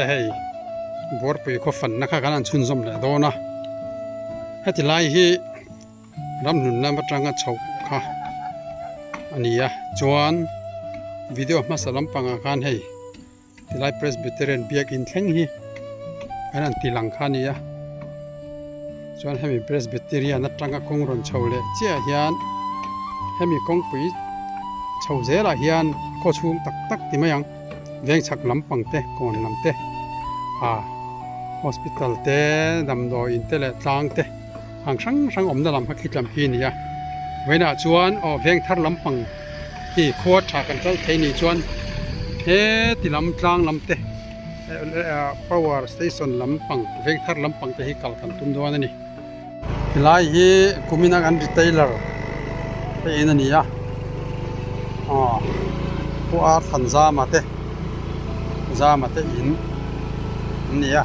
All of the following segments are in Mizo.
Awle hei Buarpui khaw fanna kha kan han chhunzawm leh dawn a, heti lai hi ramhlun lam atanga chhoh kha a ni a, chuan video hmasa lampangah khan hei Tilai Presbyterian biakin thleng hi an han ti lang kha a ni a, chuan hemi Presbyterian atanga kawng rawn chho leh chiah hian hemi kawngpui chho zelah hian khaw chhung tak tak ti mai ang veng chhak lampang te kawn lam te ah hospital te damdawiin te leh tlang te ang hrang hrang awmna lam kha khitlam khi a ni a vawiinah chuan aw veng thar lampang hi khua tha kan kal thei nih chuan heti lam tlang lam te power station lampang veng thar lampang te hi kal kan tum dawn a ni tilai hi kumina kan retailer te in a ni a aw pu ar than zama te zama te in an ni a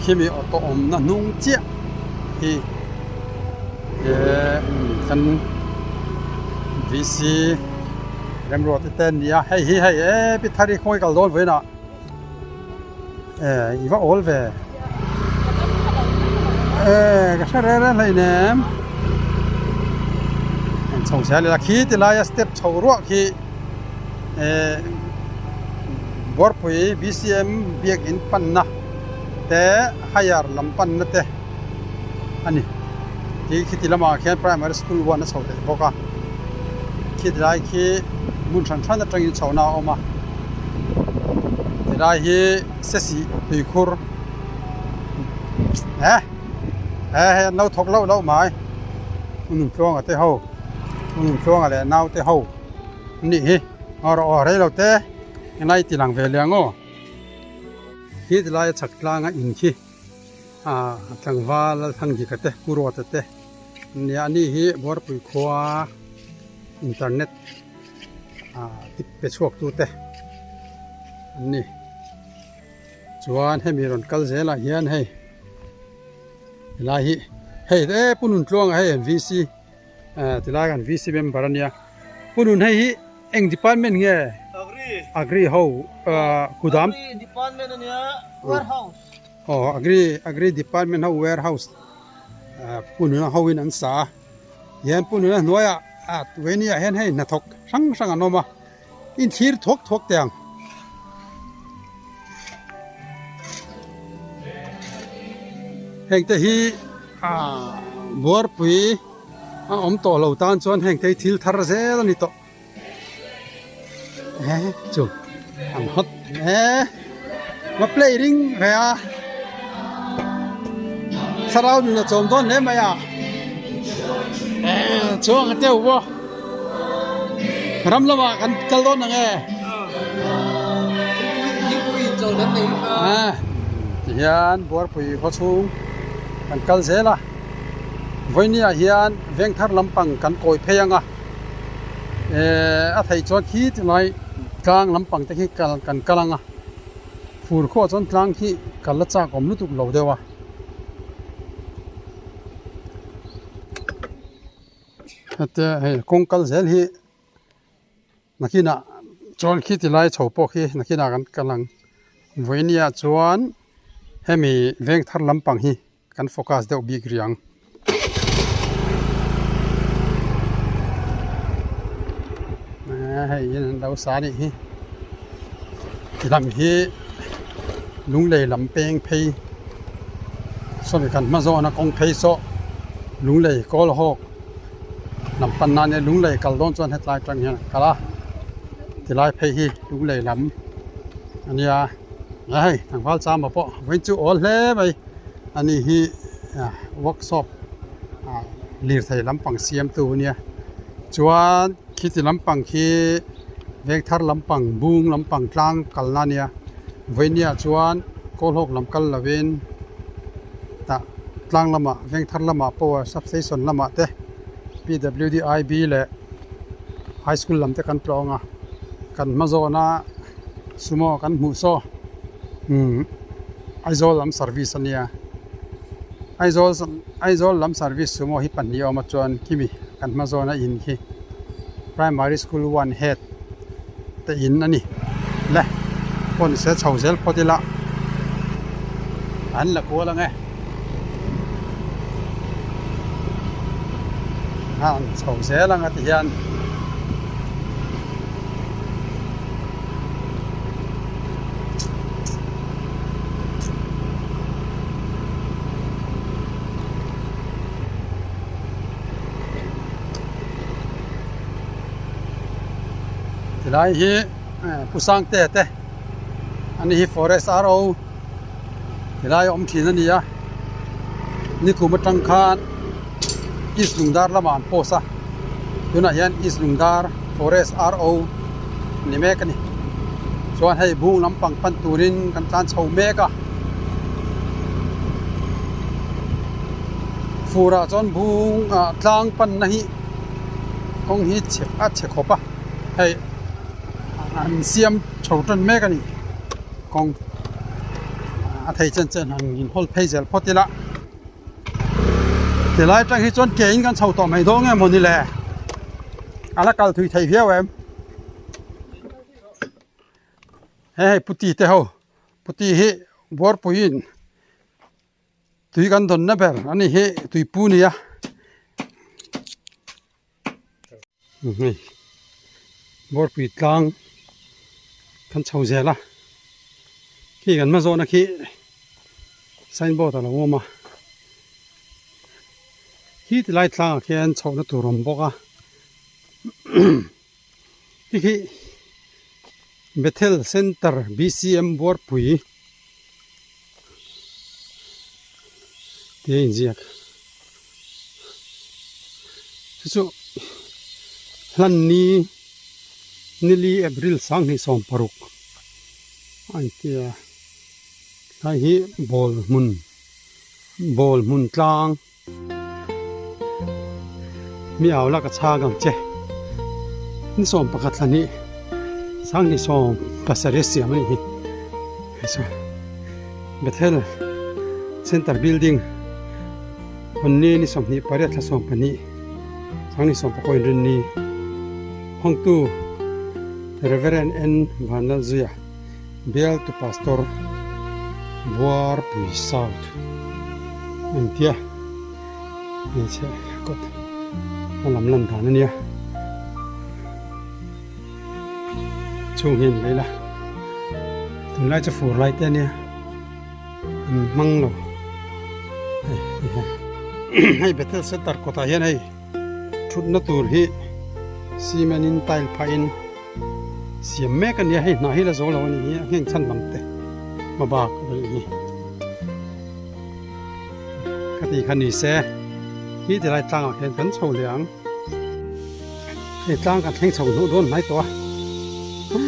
khimi auto awmna hnung chiah hi eh kan VC remruat te an ni a hei hi hei e pi thar hi khawnge kal dawn vawiin ah eh i va awl ve eh ka hre reng reng hleinem an chho zel ila khi ti laia step chho ruah khi eh Buarpui B_C_M biakin panna te higher lam panna te. a ni tih khiti lamah khian primary school one a chho theih bawk a khiti lai khi hmun hran hran atangin chhohna a awm a tilai hi sesih tuikhur eh eh hei an lo thawk loh loh mai Nunthluanga te ho Nunthluanga leh naute ho an nih hi aw rawh aw rei lo te helai ti lang ve leh ang aw khi tilai a chhak tlanga in khi. Ah tlangval Lalthangdika te Pu Ruata te nia ani hi Buarpui khua internet ah tip pe chhuak tu te an ni chuan hemi rawn kal zelah hian hei helai hi hei e Pu Nuntluanga hei an VC ah tilai kan VC member ania Pu Nun hei hi eng department nge Agri Agri ho ah kudam Agri department ania warehouse. Aw agri agri department ho warehouse pununa ho in an sa a hian pununa hnuaiah ah tueni ah hian hei hnathawk hrang hrang an awm a inthlir thuak thuak teh ang. Heng te hi ah buarpui a awm tawh lo tan chuan heng te hi thil thar zel a ni tawh. Chu an hot e va play ring ve a thlarau nun a chawm dawn hle mai a e chuang a teuh pawh ram lamah kan kal dawn ang e tihian buarpui khaw chhung kan kal zel a vawinia hian vengthar lampang kan kawi phei ang a. Ehh a theih chuan khi tilai tlang lampang te khi kal kan kal ang a fur khuah chuan tlang khi kal la chak awm lutuk lo deuh a hete hei kawng kal zel hi nakinah chuan khi tilai chho pawh khi nakinah kan kal ang vawinia chuan hemi veng thar lampang hi. Kan focus deuh bik rih ang. Hei in an lo sa anih hi. Ti lam hi lunglei lam peng phei sawmi kan hma zawna kawng phei saw lunglei kawl hawk lam pan nan nia lunglei kal dawn chuan hetlai atang hian an kal a tilai phei hi lunglei lam a nia. A hei tlangval chama pawh vawiin chu awl hle mai ani hi workshop lirthei lampang siamtu a nia chuan khiti lampang khi veng thar lampang bung lampang tlang kalna a nia vawinia chuan kawlhawk lam kal lovin tah tlang lamah veng thar lamah power substation lamah te P W D I B leh high school lam te kan tlawng a kan hma zawna. Sumo kan hmuh saw umm Aizawl lam service a nia Aizawl Aizawl lam service sumo hi pahnih a awm a chuan khimi kan hma zawna in khi primary school one head te in a ni. Le pawh ni se chho zel phawt ila an la kual ang e an chho zel ang a ti hian. Tilai hi Pu Sangte te ani hi forest RO tilai a awm thin a ni a nikum atang khan East Lungdar lamah an post a tunah hian East Lungdar forest RO ni mek a ni chuan hei bung lampang pan turin kan tlan chho mek a furah chuan bung ah tlang panna hi kawng hi chhe a chhe khawp a hei an siam chho tan mek a ni kawng a thei chen chen han in hawl phei zel phawt ila tilai atang hi chuan ke in kan chho tawh mai dawn nge mawni le a la kal thui thei viau em he hei puti te ho puti hi buarpuiin tui kan dawnna ber a ni hi tuipu a ni a hei buarpui tlang kan chho zel a khi kan hma zawhna khi signboard a lo awm a khi tilai tlangah khian chhohna tur a awm bawk a hei hi Bethel Centre B_C_M buarpui tih a inziak chu chu hlanni nili April sanghnih 16 a intia tlai hi ball hmun ball hmun tlang. Mi au la ka chhang ang che ni 11 thla hnih sanghnih 17 a siam a nih hi hei chu Bethel Center Building hawnni ni 28 thla 12 sanghnih 19 inrinni hawngtu Reverend N Vanlalzuia Bialtu Pastor Buarpui South a ni tia hmeichhe kawt a lam lan dan a nia chhung hi an lei la tunlai chu fur lai te a nia an hmang lo hei hei Bethel Center kawtah hian hei thutna tur hi cement in tile phah in. Siam mek a nia hei hnah hi la zo lo a ni hi a ngheng chhan lam te hma bak a nih hi ka tih kha ni se hi ti lai tlangah khian kan chho leh ang hei tlang kan thleng chho hnuh dawn hnai tawh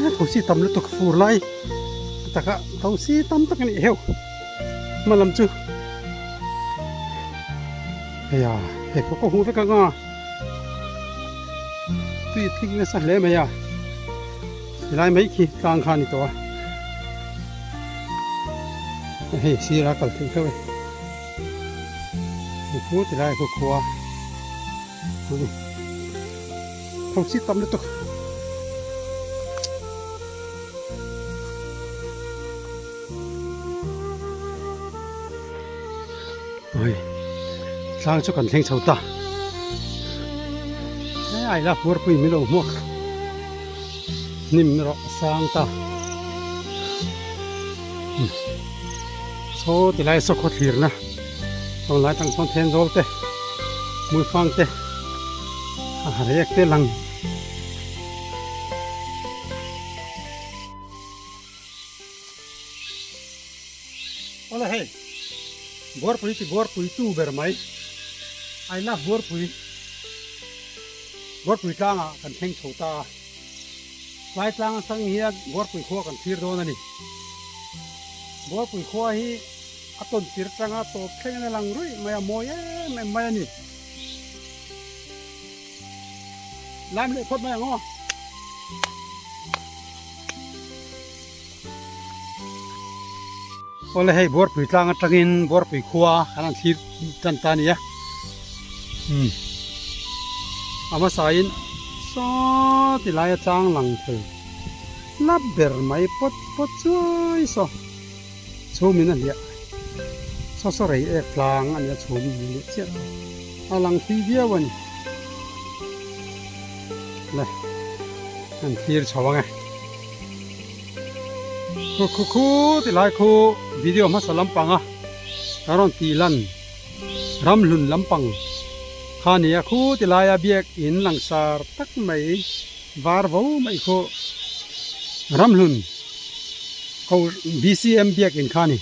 a thosi tam lutuk fur lai taka thosi tam tak a nih heuh hma lam chu hei a hei pawh ka hmu vek ang a. Tui tling nasa hle mai a helai mai khi tlang kha a ni tawh a hei sirah a kal theih hlauh e khu ti lai khu khua tho chi tam lutuk. Oi tlang chu kan thleng chho ta he ai la buarpui min lo hmuak hnim erawh a sang ta saw ti lai saw khaw thlir na sawn lai tang sawn then zawl te hmuifang te a rek te lang. Awle hei Buarpui ti Buarpui tu ber mai I love Buarpui Buarpui tlangah kan thleng chho ta a tlai tlang atang hian Buarpui khua kan thlir dawn a ni Buarpui khua hi a tawn tir atanga tawp thleng in a lang ruih mai a mawi em em mai a ni Lam leh phawt mai ang aw. Awle hei Buarpui tlang atangin Buarpui khua kan han thlir tan ta a ni a umm a hmasa in saw ti laia tlang lang thei. Hla ber mai pawt pawt chuai saw chhum in a hliah saw saw rei ek tlang a nia chhum in hliah chiah a lang thui viau a ni le an thlir chho ang e khu khu khu ti lai khu video hmasa lampang a ka rawn tih lan ramhlun lampang kha a ni a khu ti laia biak in langsar tak mai. Var vo mai khu Ramhlun ko BCM biakinn kha a ni.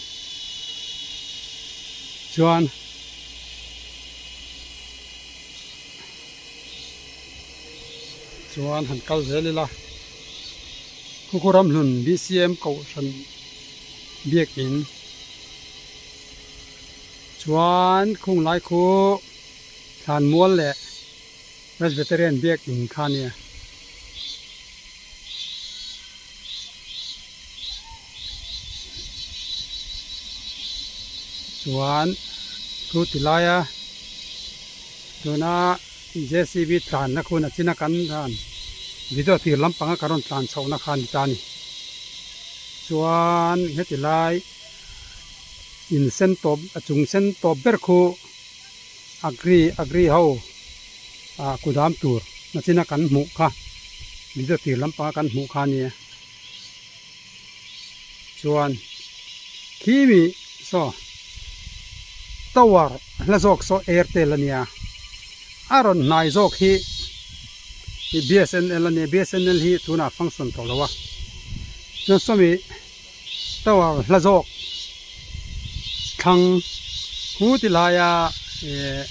Chuan chuan han kal zel ila khu khu Ramhlun BCM kohhran biakinn chuan khung lai khu thlanmual leh Presbyterian biakinn kha nia. Chuan thu ti laia tuna JCB tlanna khun a china kan dan video tir lampanga ka rawn tlan chhohna kha a ni ta a ni. Chuan heti lai in sen tawp a chung sen tawp ber khu Agri agri ho ah kudam tur nachina kan hmuh kha video tir lampanga kan hmuh kha ania chuan khimi saw tower hla zawk saw airtel ania a rawn hnai zawk hi bsnl ania bsnl hi tunah function tawh lo a chuan sawmi Tower hla zawk thlang hu ti laia eh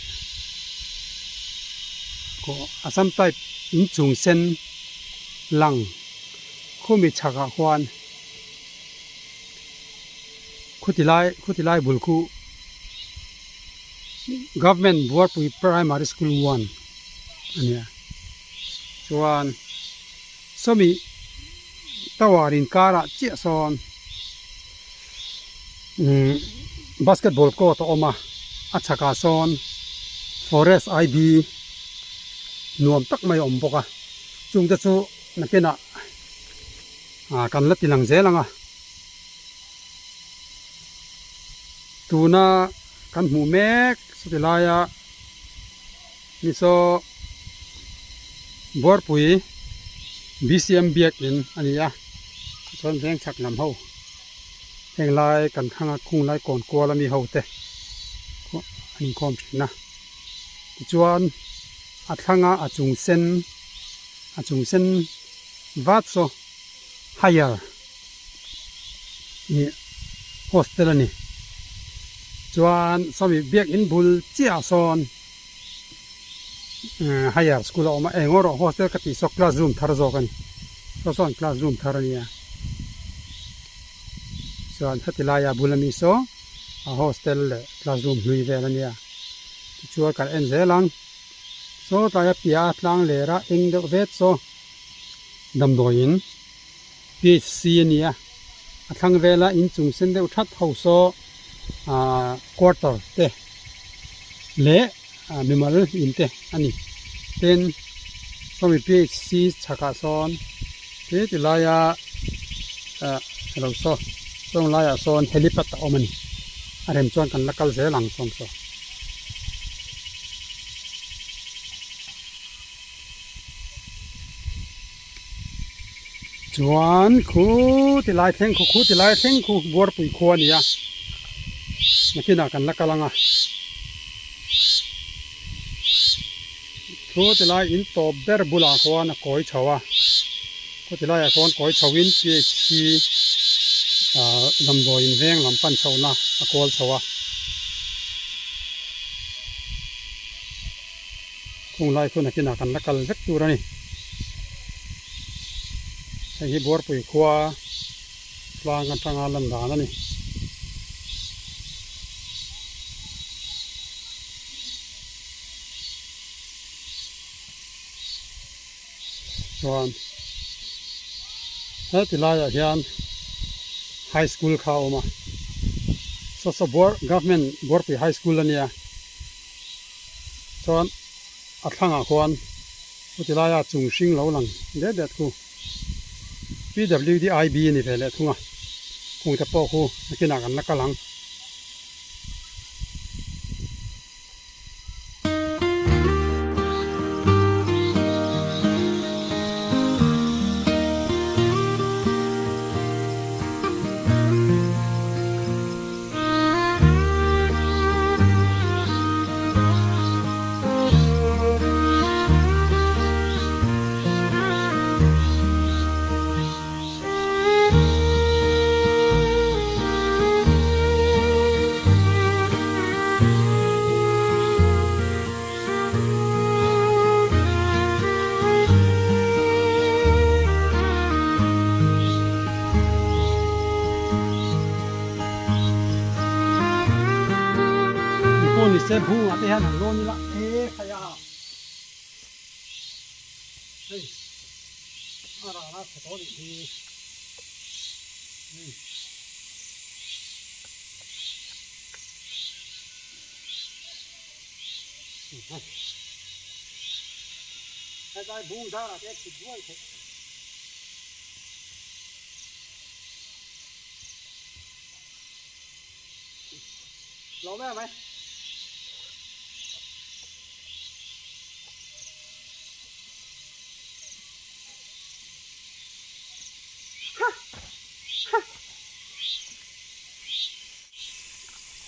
Assam type inchung sen lang khumi chhakah khuan khuti lai khuti lai bul khu government Buarpui primary school one a nia chuan sawmi Tower inkarah chiah sawn umm basketball court a awm a, a chhakah sawn forest ID nuam tak mai a awm bawk a, chungte chu nakinah ah kan la ti lang zel ang a, tuna kan hmuh mek chuti laia Ni saw Buarpui BCM biakin a ni a, chuan veng chhak lam ho heng lai kan thlang a khung lai kawn kual ami ho te pawh an inkhawm thin a, tichuan a thlang a a chung sen a chung sen vat saw higher ih hostel a ni, chuan sawmi biakin bul chiah ah sawn. Higher school a awm a eng erawh hostel ka tih saw classroom thar zawk a ni saw sawn classroom thar a nia chuan heti laia bul ami saw a hostel leh classroom hlui vel a nia tichuan kan en zel ang saw tlaia piah a tlang ler a eng deuh vet saw damdawiin P_H_C a nia a thlang vela inchung sen deuh that ho saw ahh quarter te leh mimal in te a ni tin sawmi P_H_C chhakah sawn he ti laia ah alo saw sawn laiah sawn helipad a awm a ni a rem chuan kan la kal zel ang sawm saw. Chuan khu ti lai thleng khu khu ti lai thleng khu Buarpui khua a ni a, nakinah kan la kal ang a, khu ti lai in tawp ber bulah khuan a kawi chho a, khu ti laiah khuan kawi chho in PHC ah damdawiin veng lam pan chhohna a kual chho a. Khung lai khu nakinah kan la kal vek tur a ni. Hei hi Buarpui khua tlang atanga lan dan a ni. Chuan heti laiah hian high school kha a awm a, saw saw Buar government Buarpui high school a nia. Chuan a thlangah khuan chuti laia chung hring lo lang det det khu PWDIB a ni ve leh thung a, kung te pawh khu nakinah kan la kal ang. Pawh ni se bungah te hian han lawn ila e khai a hei a ral a chhe tawh anih hi hei. Hetlai bung zarah te thut duai theih. Lo mai mai.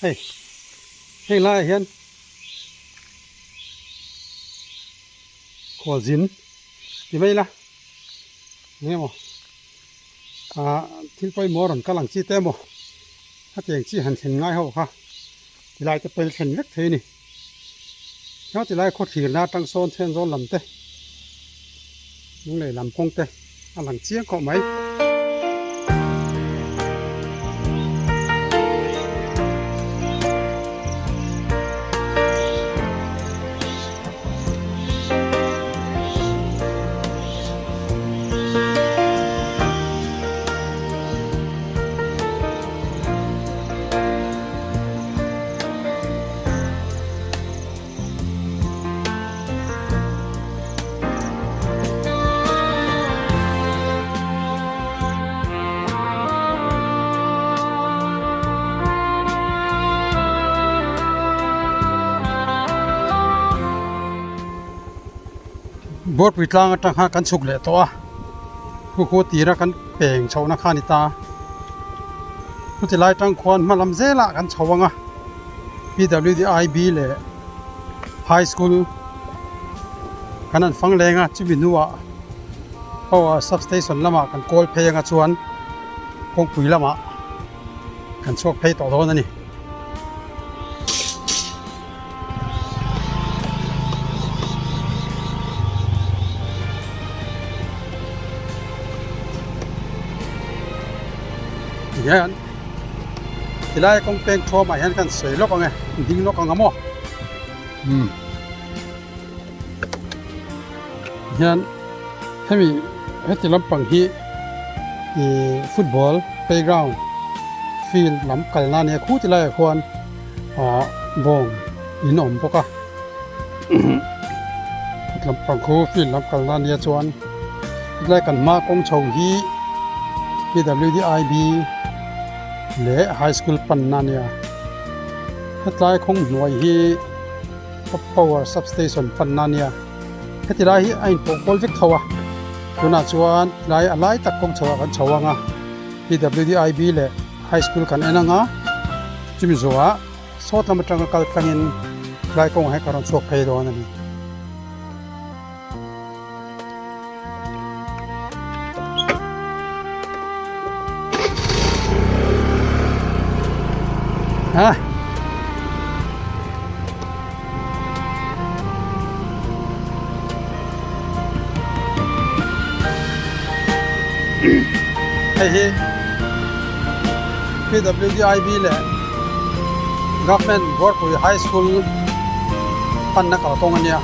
Hei heng laiah hian khualzin ti mai ila eng emaw ah thil pawimawh a rawn kal ang chi te emaw hetiang chi han thlen ngai ho kha tilai te pawhin a thlen vek thei a ni heng tilai khawthlirna atang sawn chhenzawl lam te lunglei lam kawng te a lang chiang khawp mai. Buarpui tlang atang khan kan chhuk leh tawh a khu khu tira kan peng chhohna kha a ni ta chuti lai tang khuan hma lam zelah kan chho ang a P_W_D_I_B leh high school kan han fang leng a chumi hnuah power substation lamah kan kawl phei anga chuan kawngpui lamah kan chhuak phei tawh dawn a ni. Hian tilai kawng peng thuamah hian kan sawi lawk ang e ding lawk ang a maw umm hian hemi heti lampang hi ihh football playground field lam kalna ania khu ti laiah khuan ah bawng in a awm bawk a heti lampang khu field lam kalna ania chuan hetlai kan hma kawng chho hi P_W_D_I_B leh high school panna ania hetlai khawng hnuai hi power substation panna ania heti lai hi a inpawh kual vek tho a tunah chuan tlai a lai tak kawng chho ah kan chho ang a P_W_D_I_B leh high school kan en ang a chumi zawhah sawt lam atanga kal tlangin tlai kawngah hian ka rawn chhuak phei dawn a ni. Ha hei hi P_W_D_I_B leh Government Buarpui High School panna kalkawng a nia.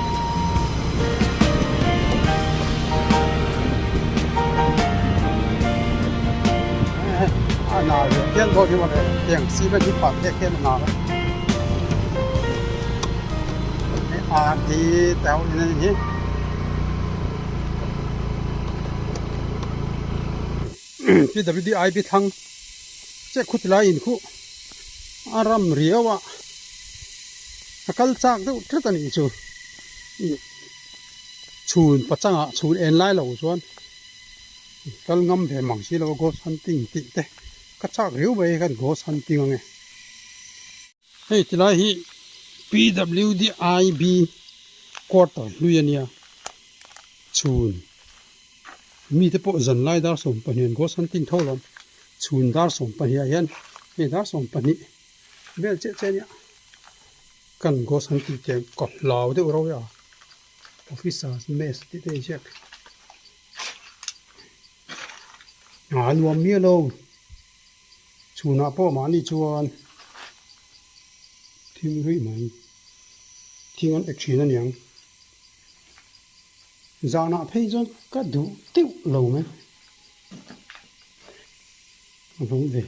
A nal ve hian dawn hi mawle tiang cement hi pah phek hian a nal a hei ar hi te ho in a ni hi. PWDIB thlang che khu tilai in khuh a ram riau a a kal chak deuh tlat a nih chu chhun pachangah chhun en lai lo chuan kal ngam ve mang si lo a ghost hunting tih te ka chak riau mai khan ghost hunting ang e. Hei tilai hi PWDIB quarter hlui a nia chhun mite pawh zan lai dar 12 an ghost hunting tho lawm chhun dar 12 ah hian hei dar 12 vel chiah chiah a nia kan ghost hunting te ka hlau deuh rauh a officers mess tih te a inziak a nuam miah lo. Chhunah pawh mahni chuan thim ruih mai thing an ek thin a niang. Zanah phei chuan ka duh deuh lo mai. A hnung ve.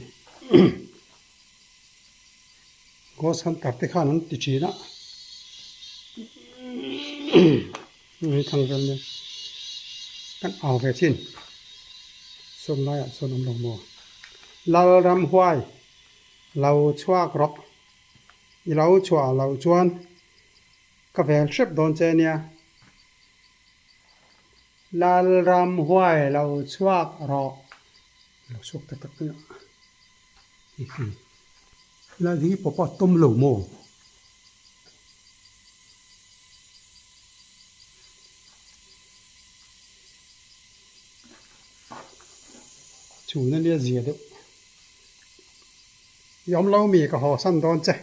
Ghost hunter te khan an ti thin a. Hei thlang vel nia kan au ve chin sawm laiah chuan awm lo maw Lalram huai lo chhuak rawh i lo chhuah loh chuan ka vel hrep dawn che nia Lalram huai lo chhuak rawh lo chhuak tak tak nia Helai hi pawpa tawm lo maw? Chhun a nia zia deuh. I awm lo mi ka haw san dawn che.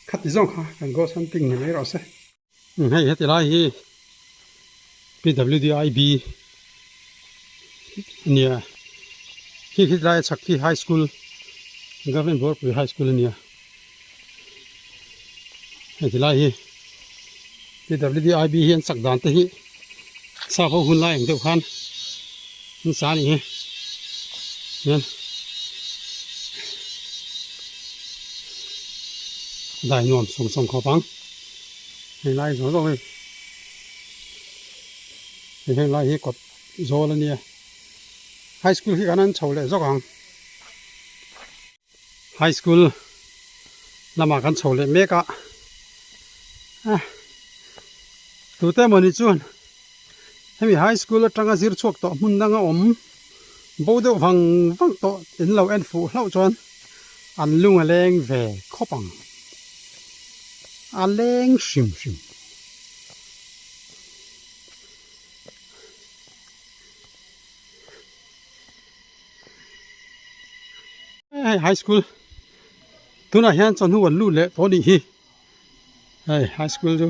Khati zawng kha kan ghost hunting ni mai rawh se. Hei heti lai hi PWDIB a nia khi khi lai a chhak khi high school government Buarpui high school a nia heti lai hi PWDIB hi an chak dan te hi sap ho hun lai ang deuh khan an sa a nih hi hian dai nuam sawng sawng khawp ang. Hei lai zawng zawng hi hei heng lai hi kawt zawl a nia high school hi kan an chho leh zawk ang high school lamah kan chho leh mek a ah tute mawni chuan hemi high school atanga zir chhuak tawh hmun danga awm bo deuh vang vang tawh in lo en fuh hlauh chuan an lung a leng ve khawp ang a leng hrim hrim. Hei high school tunah hian chawhnu an lut leh tawh a nih hi. Hei high school chu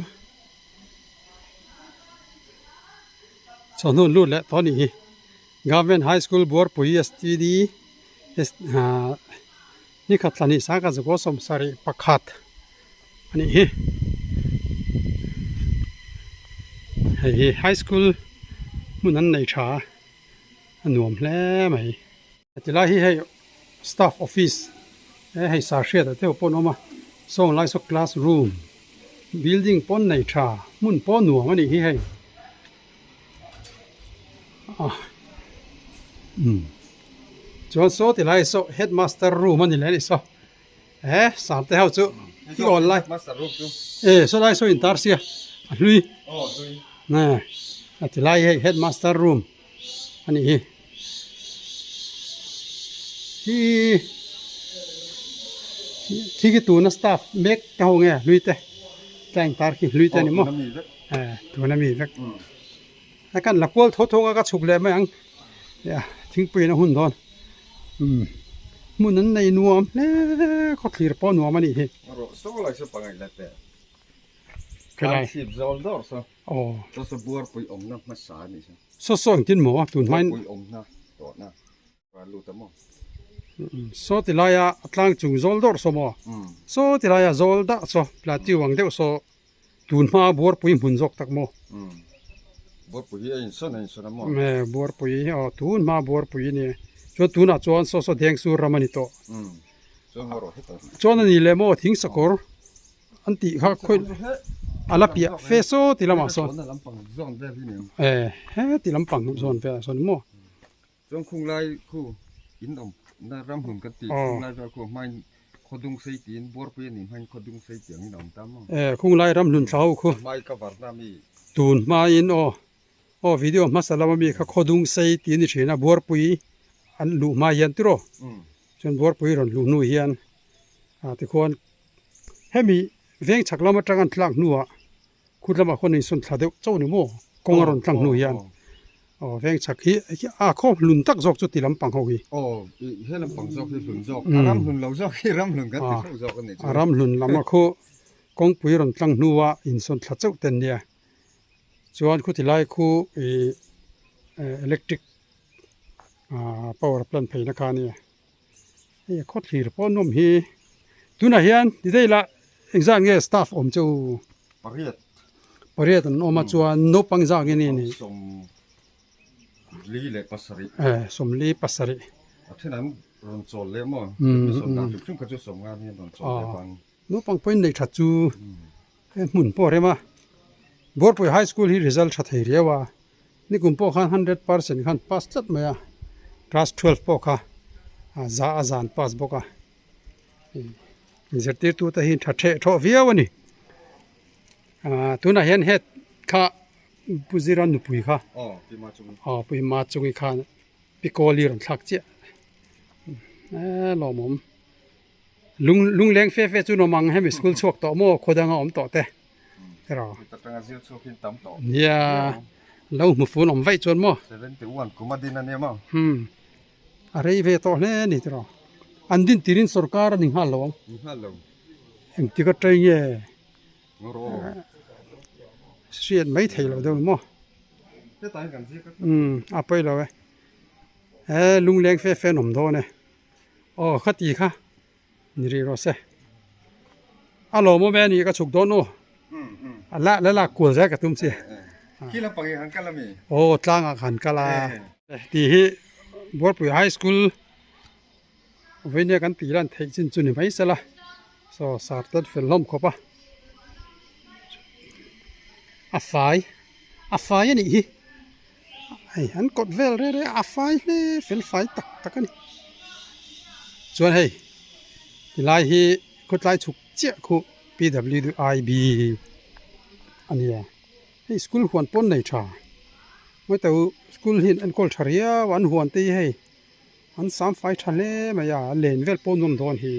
chawhnu an lut leh tawh a nih hi government high school Buarpui std ni khat thla ni sangkhat zakua sawmsarih pakhat a nih hi hei hi high school hmun an nei tha a a nuam hle mai. Tilai hi hei staff office he hei sar hriat ah te pawh an awm a saw lai saw class room building pawn nei tha hmun pawh nuam a nih hi hei ah umm chuan saw tilai saw headmaster room a ni leh a ni saw he sar te ho chu i awl lai e saw lai saw intar sia a hlui a tilai hei headmaster room. A nih hi hi khi khi tuna staff mek te ho nge hlui te tlang tar khi hlui te a ni maw tuna mi vek a kan la kual tho tho a ka chhuk leh mai ang thingpui in a hun dawn hmun an nei nuam hle khawthlir pawh nuam a nih hi. Kan chhip zawl dawr saw. Aw. Saw saw buarpui awmna hmasa a nih saw. Saw saw engtin maw a tun hmain. Buarpui awmna tawhna a lut a maw. Saw ti laia a tlang chung zawl dawr saw maw. Saw ti laia zawl dah saw plateau ang deuh saw tun hma buarpui hmun zawk tak maw. Buarpui hi a insawn a insawn a maw. Buarpui aw tun hma buarpui a nia. Chuan tunah chuan saw saw Dengsur ram a ni tawh. Chuan maw rawh hetah. Chuan a ni leh maw Thingsakawr. An tih kha khawi a la piah fe saw ti lamah sawn e he ti lampang zawn velah sawn maw. Chuan khung lai khu in awm na ram hlun kan tih khung lai vel khu hmain khawdung sei tiin buarpui a nih hmain khawdung sei tih angin a awm ta maw? E khung lai ram hlun thla ho khu. Hmai ka varna mi. Tun hmain aw aw video hmasa lama mi kha khawdung sei tih a ni thin a buarpui an luh hma hian tiraw chuan buarpui rawn luh hnu hian ah tikhuan hemi veng chhak lam atang an tlak hnuah Khut lamah khuan insawn thla deuh chauh a ni maw? Kawng a rawn tlang hnu hian aw veng chhak hi a khaw hlun tak zawk chu ti lampang ho hi. Aw he lampang zawk hi hlun zawk a ram hlun lo zawk hi ram hlun kan ti hlauh zawk a nih chu. A ram hlun lam a khu kawngpui rawn tlang hnua insawn thla chauh te an nia. Chuan khuti lai khu ih electric power plant pheina kha a nia. Hei a khawthlir pawh an awm hi tunah hian ti daih lah engzat nge staff awm chu pariat pariat an awm a chuan naupang zak nge ni ni sawmli leh pasarih e sawmli pasarih a then an rawn chawl leh maw sawmnga hrim hrim kha chu sawmnga hi an rawn chawl leh vang naupang pawhin nei that chu he hmun pawh a rem a Buarpui high school hi result tha thei riau a. Nikum pawh khan 100% khan pass tlat mai a, class 12 pawh kha za a zan pass bawk a, zirtirtu te hi tha theh thawh viau a ni. Tunah hian head kha Pu Zira nupui kha aw Pu Hima chungi khan Pi Kawli rawn thlak chiah e lawmawm lung lungleng fe fe chu nuam ang hemi school chhuak tawh maw khaw danga awm tawh te. Ero. Atanga zir chhuak in tam tawh. Nia. Lo hmu fun awm vaih chuan maw. 71 kum a din a nia maw. Hmm. A rei ve tawh hle ni tiraw. An din tirin sorkar a ni nghal lo ang. Ni nghal lo. Engtik atang nge. Ngawr Hriat mai thei lo deuh maw. Hetah hian kan zir ka. Hmm a pawi lo e. He lungleng fe fe an awm dawn e. Aw khati kha. Ni rih rawh se. A lawmawm e a nih ka chhuk dawn aw. A la la lak kual zel ka tum chi. Khi lampang hi han kal a mi? Aw tlangah khan kal a. Tih hi Buarpui High School vawinia kan tih lan theih chin chu ni mai sela. Saw sar te an fel hlawm khawp a. A fai a fai a nih hi. Hei an kawt vel reng reng a fai hle fel fai tak tak a ni chuan hei tilai hi khawtlai chhuk chiah khuh P W I B a ni a hei school huan pawn nei tha mawi tawh school hi an enkawl tha riau a an huan te hi hei an sam fai tha hle mai a a len vel pawh nuam dawn hi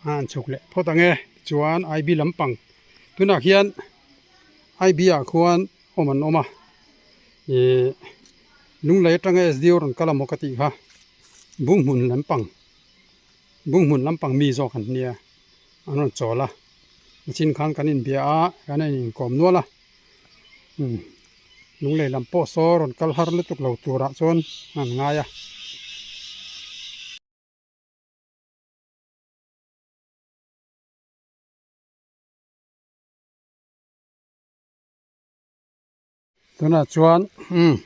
a an chhuk leh phawt ang e tichuan I B lampang tunah khian. IB ah khuan awm an awm a ihh lunglei atanga SDO rawn kal amaw ka tih kha bunghmun lampang bunghmun lampang mi zawk an nia an rawn chawl a nichin khan kan inbia a kan in inkawm nual a umm lunglei lam pawh saw rawn kal har lutuk lo turah chuan an ngai a. Tunah chuan umm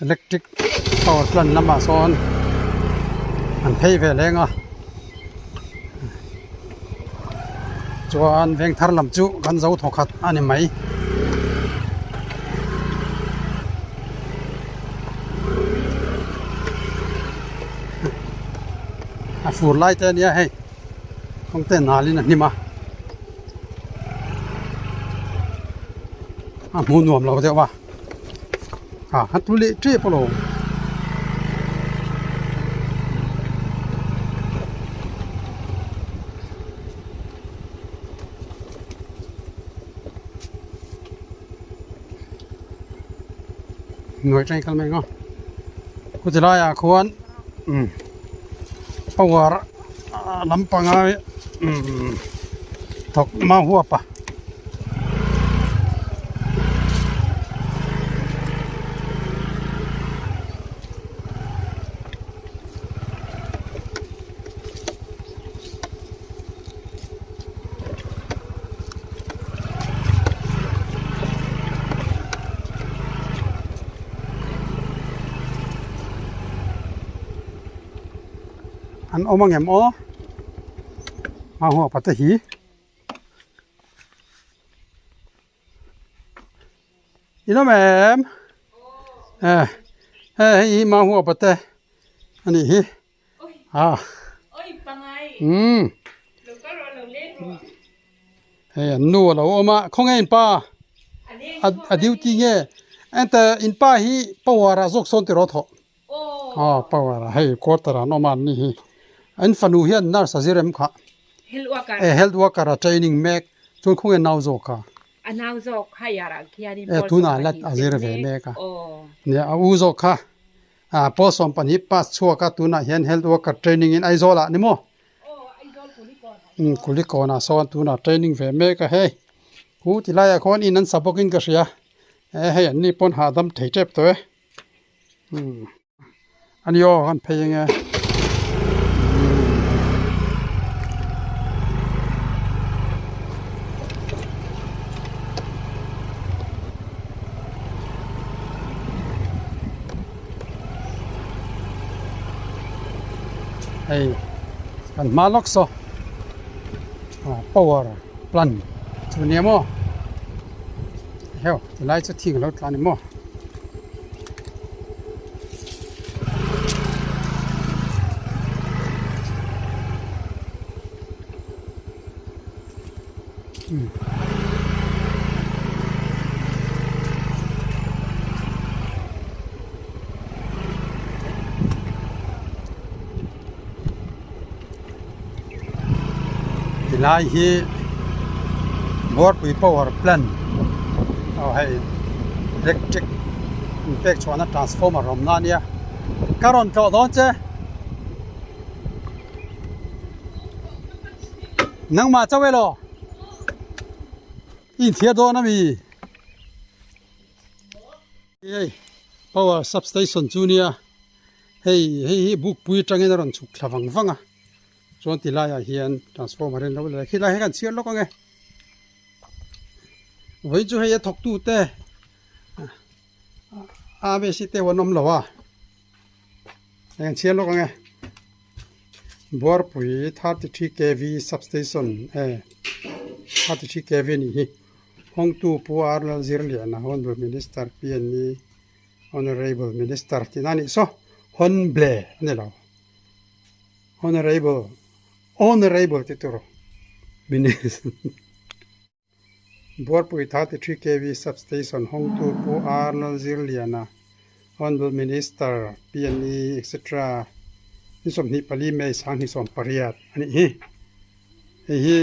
electric power plant lamah sawn an phei ve leng a chuan veng thar lam chu kan zo thaw khat a ni mai. A fur lai te ania hei kawng te nal in a hnim a a hmuh nuam lo deuh a ah a tlu leh tep alawm. Hnuai tang kal mai ang aw chuti laiah khuan umm power lampanga umm thawk mau huap a. An awm ang em aw hmanhmawh pate hi. In awm em? Eh hei hi mau huap a te a nih hi a umm hei an nu a lo awm a khawnge in pa a duty nge ente in pa hi power ah zawk sawn tiraw thawh aw power ah hei quarter ah an awm a an ni hi an fanu hian nurse a zir em kha health worker a training mek chuan khawnge nau zawk kha. A nau zawk higher ah khianin E pawl tunah sawm la pahnih a zir zir ve mek mek a. aw. Nia a u zawk kha ah pawl 12 pass chhuak a tunah hian health worker training in Aizawl ah ni maw? Aw Aizawl Kulikawn ah Umm Kulikawn ah sawn tunah training ve mek a hei khu ti laiah khawn in an sa bawk in ka hria e hei an ni pawn hahdam thei tep tawh e umm. Ani aw kan phei ange. Hei kan hma lawk saw power plant chu nia maw heuh tilai chu thing a lo tla a ni maw. Tilai hi Buarpui power plant aw hei electric in pek chhuahna transformer a awm na ania ka rawn tlawh dawn che nangmah chauh elaw i inthiar dawn ami hei power substation chu nia hei hei hi bukpui atangin a rawn chhuk thla vang vang a chuan ti laiah hian transformer in lo la khilai hi kan chhiar lawk ang e vawiin chu hei a thawk tu te a b c te an awm lo a hei kan chhiar lawk ang e Buarpui 33 kv substation e 33 kv nih hi hawngtu Pu R Lalzirliana Honourable Minister P N E Honourable Minister tihna a nih saw Honble a ni lo. Honourable Honourable tih tur Minister Buarpui 33 kv Substation hawngtu Pu R Lalzirliana Honourable Minister PNE etc ni 24 May 2018 a nih hi. Hei hi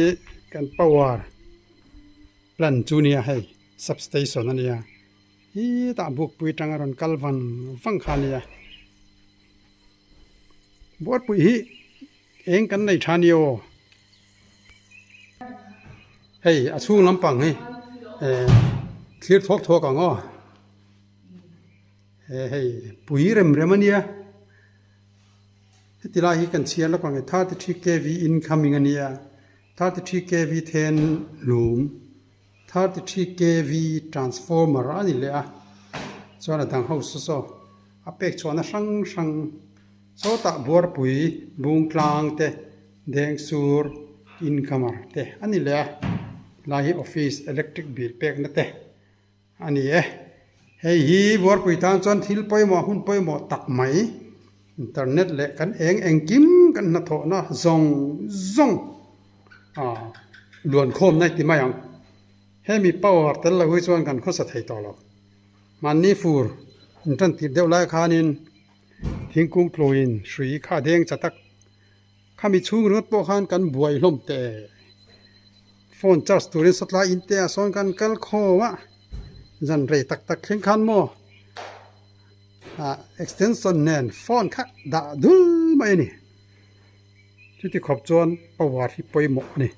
kan power plant chu nia hei substation a nia. Hi tah bukpui tang a rawn kal vang vang kha a nia. Buarpui hi eng kan nei tha ni aw. Hei a chhung lampang hi eh thlir thawk thawk ang aw. He hei pui rem rem a nia. Heti lai hi kan chhiar lawk ang e 33 kv incoming a nia. 33 kv then lum. 33 kv transformer a ni leh a chuan a dang ho saw saw a pek chhuahna hrang hrang sawtah buarpui bung tlang te dengsur incomer te a ni leh a helai hi office electric bill pekna te a ni e hei hi buarpui tan chuan thil pawimawh hun pawimawh tak mai internet leh kan eng engkim kan hnathawhna zawng zawng. Ah luan khawm na ti mai ang. Hemi power tel lo hi chuan kan khawsa thei tawh lo. Mahni fur in tan tir deuh lai khanin thingkung tluin hrui kha a deng cha tak. Khami chhung ringawt pawh khan kan buai hlawm teh. Phone charge turin sawtlai in te ah sawn kan kal khawm a. Zan rei tak tak thleng khan maw ah extension nen phone kha dah dul mai a ni. Chuti khawp chuan power hi pawimawh a ni.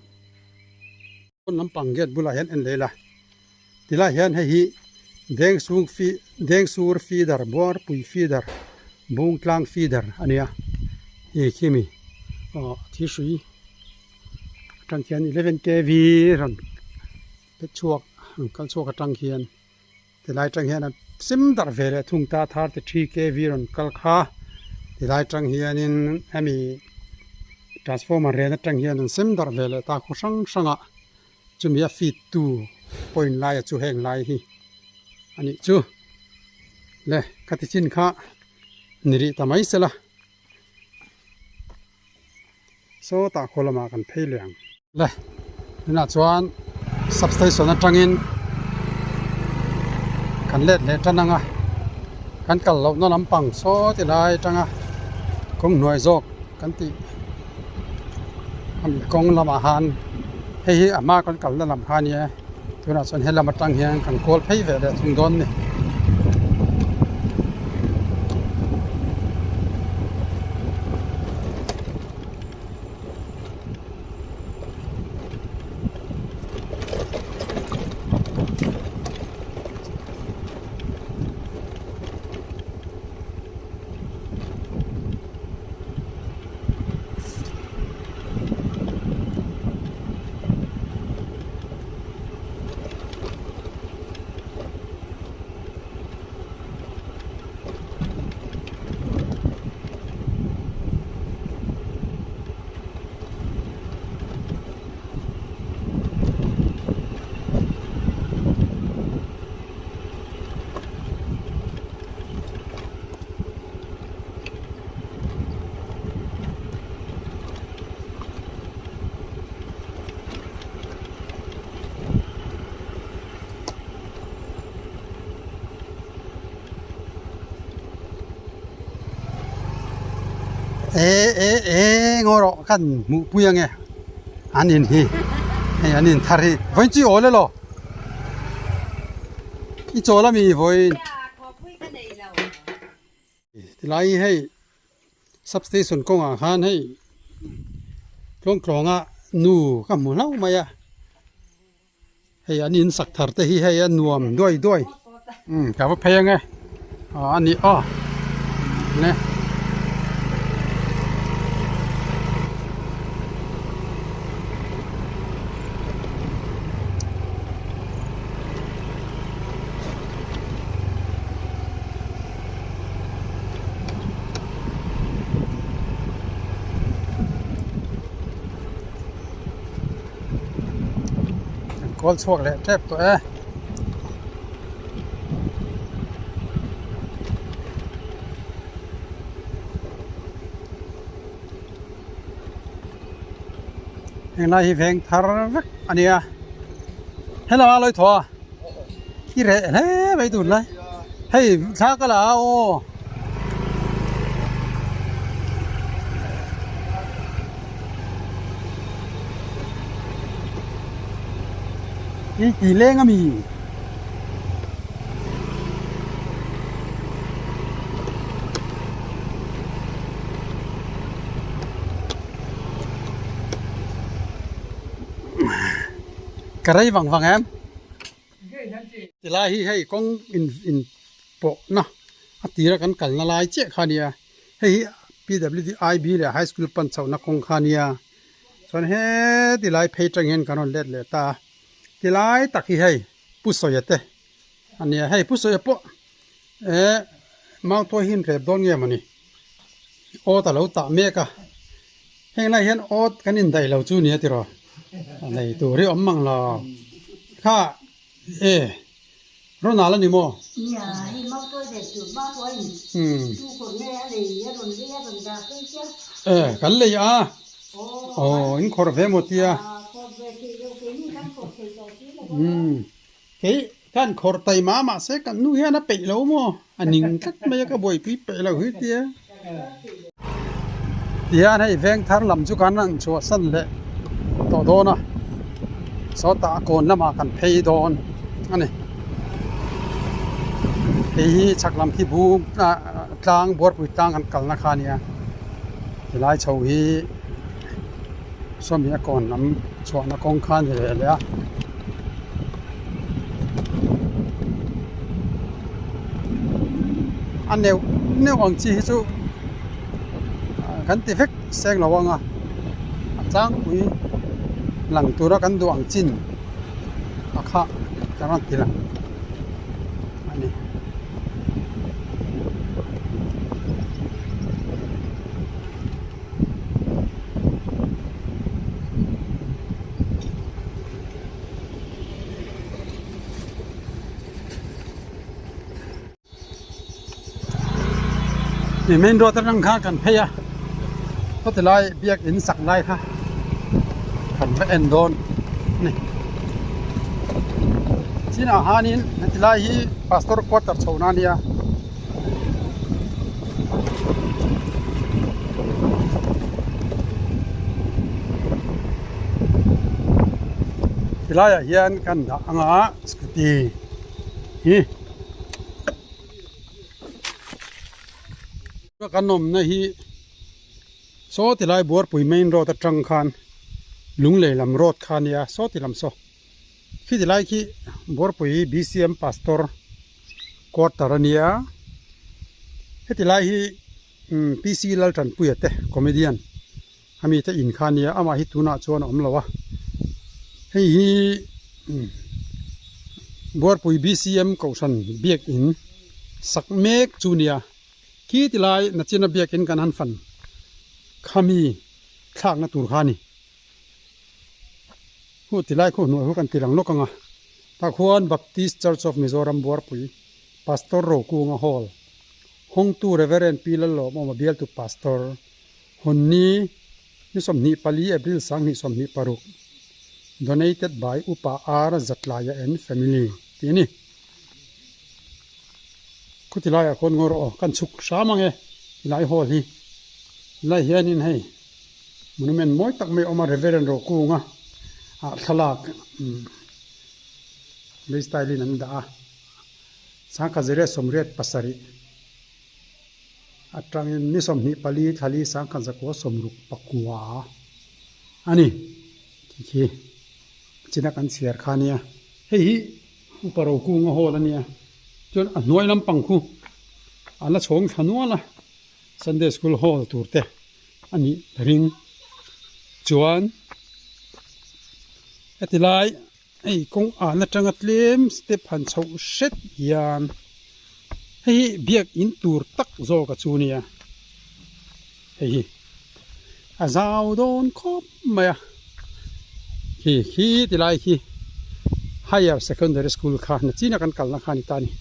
Pawn lampang gate bulah hian en leh ila tilai hian hei hi Dengsung fi Dengsur feeder Buarpui feeder Bungtlang feeder a nia hei khi mi aw thirhrui atang khian 11 kv rawn pet chhuak rawn kal chhuak atang khian Tilai atang hian a sim darh ve leh thung ta 33 kv rawn kal kha tilai atang hianin hemi transformer ren atang hian an sem darh ve leh ta khaw hrang hrangah chumi a feed tu point laia chu heng lai hi. a nih chu le ka ti chin kha ni rih ta mai sela saw tah khaw lamah kan phei leh ang. Le tunah chuan substation atangin kan let leh tan ang a kan kal lohna lampang saw ti lai atanga kawng hnuai zawk kan tih kawng lamah khan hei hi a hma kan kalna lam kha a nia tunah chuan helam atang hian kan kawl phei ve leh thung dawn a ni. E e e ngaw rawh kan hmuh pui ange an in hi hei an in thar hi vawiin chu i awl elaw i chawl ami vawiin tilai hi hei substation kawngah khan hei tluangtluanga nu ka hmu hlauh mai a. Hei an in sak thar te hi hei a nuam duai duai umm ka va phei ange aw a ni aw ne. An kawl chhuak leh tep tawh e. Henglai hi veng thar vek a nia. Hello a lawi thaw a. I reh hle mai tun lai. Hei thla ka la a aw. I ti leng ami. Ka rei vang vang em. Tilai hi hei kawng in in pawh na a tira kan kalna lai chiah kha ania hei hi P_W_D I_B leh high school pan chhohna kawng kha ania chuan heti lai phei tang hian kan rawn let leh ta a tilai tak hi hei Pu Sawia te ania hei Pu Sawia pawh eh Mautuai hi an rep dawn nge mawni awt a lo tah mek a heng lai hian awt kan indaih lo chu nia tiraw a nei tur hi awm mang lo kha e Ronald a ni maw? E kan lei a aw in khawrh ve maw tia umm. Kei kan khawrh tai mah mahse kan nu hian a peih lo maw? A ning tlat mai a ka buaipui peih lo hi tia. Tihian hei veng thar lam chu kan rawn chhuahsan leh tawh dawn a, sawtah a kawn lamah kan phei dawn a ni. Hei hi chhak lam khi bung tlang buarpui tlang kan kalna kha a nia, tilai chho hi sawmi a kawn lam chhuahna kawng kha a ni leh leh a. A neuh neuh ang chi hi chu kan ti vek seng lo ang a a tlangpui lang tura kan duh ang chin a kha ka rawn ti lang a ni. Hei main road atang khan kan phei a khawti lai biakin sak lai kha kan va en dawn a ni chinah hianin heti lai hi pastor quarter chho na ania. Tilaiah hian kan dah anga scooty hi kan awmna hi saw tilai buarpui main road atang khan lunglei lam road kha a nia saw ti lam saw khi tilai khi buarpui B_C_M pastor quarter a nia heti lai hi P_C Laltanpuia te comedian a mite in kha a nia amah hi tunah chuan a awm lo a hei hi Buarpui B_C_M kohhran biakin sak mek chu a nia khi tilai nachina biakin kan han fan khami thlakna tur kha a ni. Huh tilai khaw hnuai hu kan ti lang lawk ang a tah khuan Baptist Church of Mizoram Buarpui Pastor Rokunga Hall Hawngtu Reverend Pi Lallawmawma bialtu Pastor Hawnni ni 24 April 2026 Donated by Upa R Zatlaya and Family tih a ni. Khuti laiah khuan ngaw rawh aw kan chhuk hram ang e tilai hall hi tilai hianin hei Monument mawi tak mai a awm a Reverend Rokunga ah thlalak lei style in an dah a sangkhat zariat sawmriat pasarih atangin ni 24 thlali sangkhat zakua sawmruk pakua a ni tih khi china kan chhiar kha a nia hei hi upa Rokunga hall a nia chuan a hnuai lampang khu a la chhawng thla nual a. Sunday school hall tur te a nih ring chuan heti lai hei kawng an atanga tlem step han chhoh hret hian hei hi biakin tur tak zawk a chu nia hei hi a zau dawn khawp mai a khi khi ti lai khi higher secondary school kha nachina kan kalna kha a ni ta a ni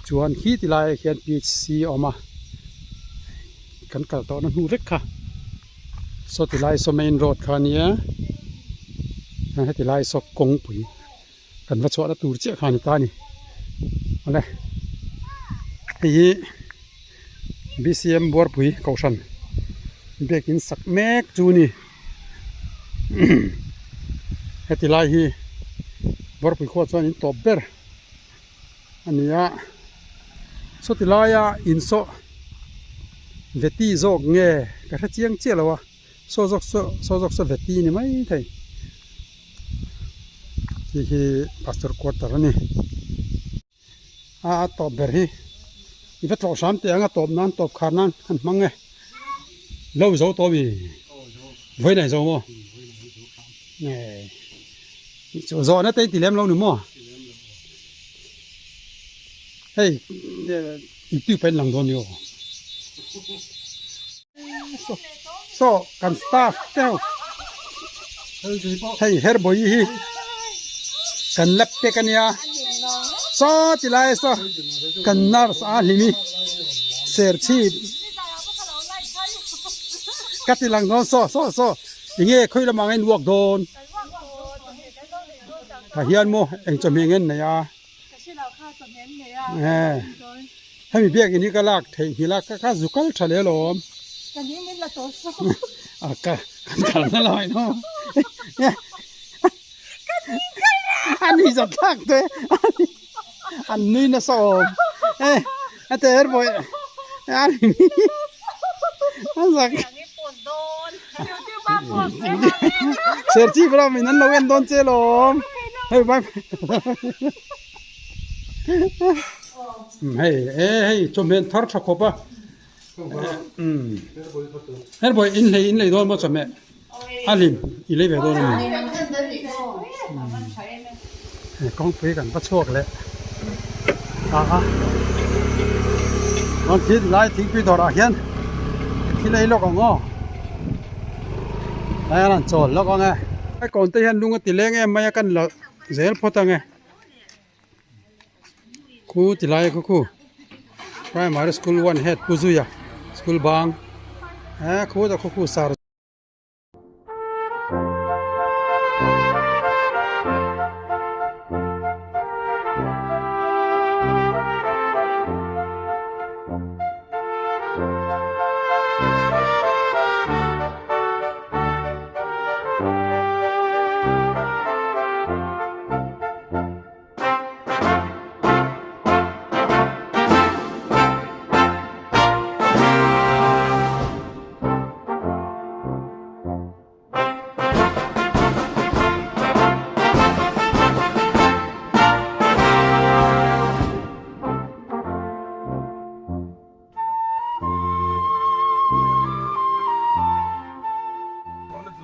chuan khi ti laiah khian P_H_C a awm a kan kal tawhna hnu vek kha saw ti lai saw main road kha a nia heti lai saw kawngpui kan va chhuahna tur chiah kha a ni ta a ni awle hei hi B_C_M buarpui kohhran biakin sak mek chu a ni heti lai hi buarpui khuaah chuan in tawp ber a ni a sawti laia insawh veti zawk nge ka hre chiang chiah lo a. Saw zawk saw saw zawk saw veti ni mai thei tih hi pastor quarter a ni a a tawp ber hi i va tlawh hram teh ang a tawp nan tawp khar nan an hmang e lo zo tawh mi vawi nei zo maw nge zawhna te i ti lem lo ni maw hei youtube ah in lang dawn ni aw. Saw kan staff te ho hei herbawi hi kan lab tek a nia saw ti lai saw kan nurse a hlimi serchhip ka ti lang dawn saw saw saw enge khawi lamah nge in uak dawn tah hian maw eng chawhmeh nge an nei a. Hemi biakin hi ka lak theih nghilh a ka ka zu kal tha leh alawm a ka kan kal na lai no a ni zat thlak te an nui nasa awm e a te er pawh a ni a zak Serchhip ram in an lo en dawn che lawm hei vai hei e hei chawhmeh thar tha khawp a herbawi in hlei in lei dawn maw chawhmeh a hlim i lei ve dawn a ni kawngpui kan va chhuak leh ta a chuan thil lai thingpui dawrah hian thil ei lawk ang aw lai an han chawl lawk ang e a kawn te hian lung a ti leng em mai a kan la zel phawt ang e khu ti lai khu khu. Primary school one head Pu Zuia school bang he khu ta khu khu sar.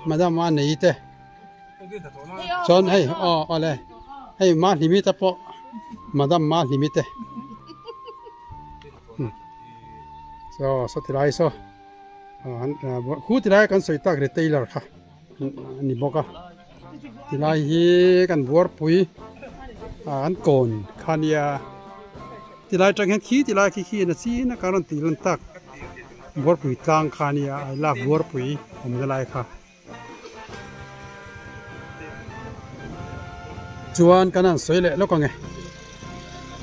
Madam a nei te chuan hei aw awle hei mahlimi te pawh madam mahlimi te saw saw ti lai saw khu ti lai kan sawi tak retailer kha a ni bawk a tilai hi kan buarpui an kawn kha nia tilai atang hian khi tilai khi khi a chin a ka rawn tih lan tak buarpui tlang kha nia I love buarpui awmna lai kha chuan kan han sawi leh lawk ang e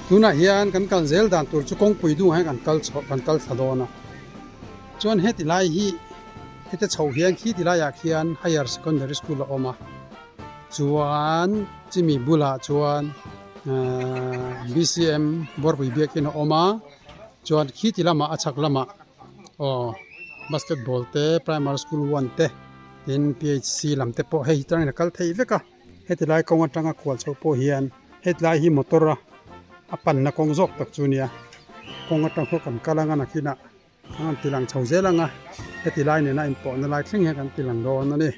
tunah hian kan kal zel dan tur chu kawngpui dung ah hian kan kal chho kan kal thla dawn a chuan heti lai hi. Heta chhoh hian khi ti laiah khian higher secondary school a awm a chuan chimi bulah chuan ahh b c m buarpui biakin a awm a chuan khi ti lamah a chhak lamah aw basketball te primary school one te tin p h c lam te pawh hei atangin a kal thei vek a heti lai kawng atanga kual chhoh pawh hian hetlai hi motor a a panna kawng zawk tak chu a nia kawng atang pawh kan kal anga nakinah. An ti lang chho zel ang a, heti lai nena inpawhna lai thleng hian kan ti lang dawn a ni.